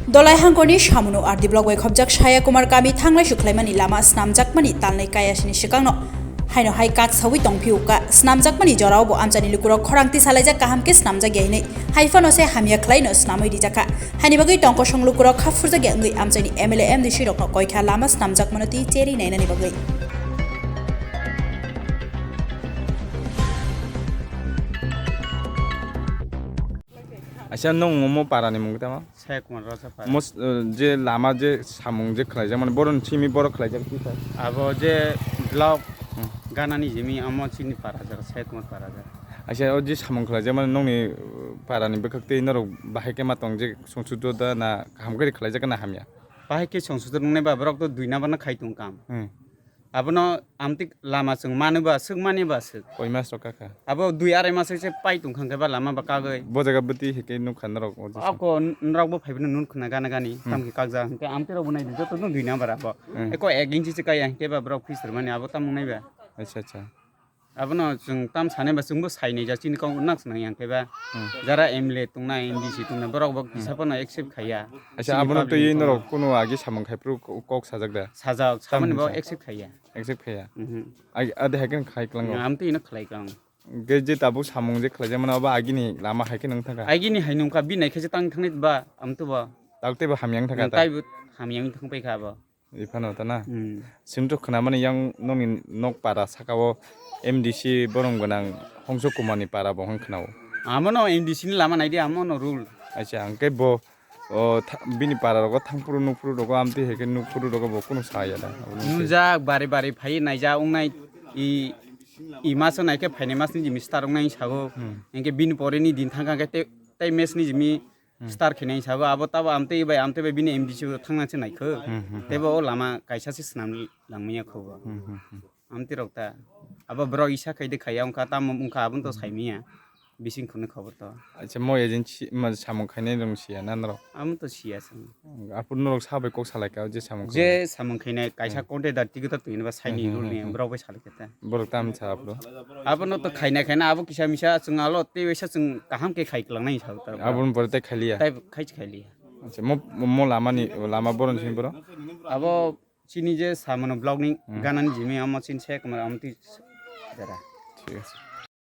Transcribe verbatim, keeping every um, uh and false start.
Dolai hangkorni Samunu R D block bai khobjak Saya Kumar kami thanglai sukhlaimani lama snamjakmani talnai kayasini swkangno haino hai kak sawi tongphio ka. Snamjakmani jorao bo amchaini lukurok khorang tisalaijak kaham khe snamjak ya hinwi, hai phano se hamya khlaino snamwi rijak kha. Haini bagwi tongkosong lukurok kha phurjak ya wngwi amchaini M L A M D C rokno koi kha lama snamjakmano twi cheri nainani bagwi. Aisa nwng omo para ni mung tamo? Sai Kumar Rajapara. Mos-, eh, je lama je samung je khlaijak, mane boron simi borok khlaijak twi sir? Abo je block Hmm. ganani jimi amo chini para jaga, Sai Kumar para jaga. Aisa o je samung khlaijak mane nongni, eh, para ni bwkhak twi norok bahai khe ma tong je songsudo da na kaham khe khlaijak na hamya? Bahai khe songsudo nungnai ba borok to dui number no khai tong kam. Hmm. Abono amtwi lama chwng mani ba swk mani ba swk. Koi mas rok kakha? Abo dui arai mas se pai tong kha khe ba lama ba kagwi. Bo jaga bwtwi hike nukha norok o jesa? Ako n-, norok bo phaiphano nun khna gana gani Hmm. tamkhe kakjak hwnkhe amtwi rok bo nai di joto no dui number abo. Hmm. Eko ek inchi se kaya hwnkhe ba borok phisir mani abo tamo nai ba. Acha, acha. Abono chwng tam sanai ba chwngbo sainai ja chini kok nak swnang yang khe ba. Hmm. Jara M L A tongnai, M D C tongnai borok bo Hmm. kisa phano accept khaiya. Acha, Chini abono public twi ni norok kono agi samung khai phuru ko-, kok sajak da? Sajak, Tam samani bo hwnsa? Accept khaiya. Accept khaiya? Mhm. Agi, ade hai khe khai klango? Amtwi ino khlai kang. Ge je tabuk samung je khlaijak mano abo agini lama hai khe nung thangkha? Agini hai nungkha, bini hai khe se tang thangnai ba, amtwi ba. Takte ba hamya wng thangkha ta? Taibo hamya wng thang paikha abo. Iphano ta na? Hmm. Chwngto khwnamani yang nokni nok para sakao M D C borom gwnang Hongso Kumar ni para bo hwn khwnao. Amono M D C ni lama naidi, amono rule. Acha, hwnkhe bo, o, tha-, bini para rogo thangphuru nukphuru rogo amtwi hai khe nukphuru rogo bo kunu saya da? Abo nung se. Nunjak bari bari phai naija wngnai i, i maso naikhe phainai masni jimi start wngnai sago. Hmm. Hwnkhe bini pore ni din thangkha khe tei, tei match ni jimi Hmm. Start khainai sago, abo tabo amtwi bai, amtwi bai bini M D C o thangna se naikho. Hmm, hmm, hmm. Teibo o lama kaisa se swnam langmaya kho bo. Hmm, hmm, hmm. Amtwi rok ta. Abo borok isa khai de khaiya wngkha, tamo wngkha, abono to Hmm. saimaya. Bising khunui khobor to. Acha, mo agency, ma, samung khainai rong siya na norok? Amo to siya se. Aphuru norok sabai kok salai ka, je samung Je khainai? Samung khainai, kaisa Hmm. contact da ticket to twini ba saini Hmm, hmm, rule ni hmm, hmm. Borok bai salai khe ta. Borok tam sa aphuru? Abono to khaina khaina abo kisa misa chwng alo tei waisa chwng kaham khe khai kwlangnai sa ta. Aboni pore tei khailiya? Tai khai khailiya. Acha, mo, mo lama ni, lama boron sini boro? Abo chini je samano block ni Hmm. Ganani jimi amo chini se kumar amo twi jara. Thik ase.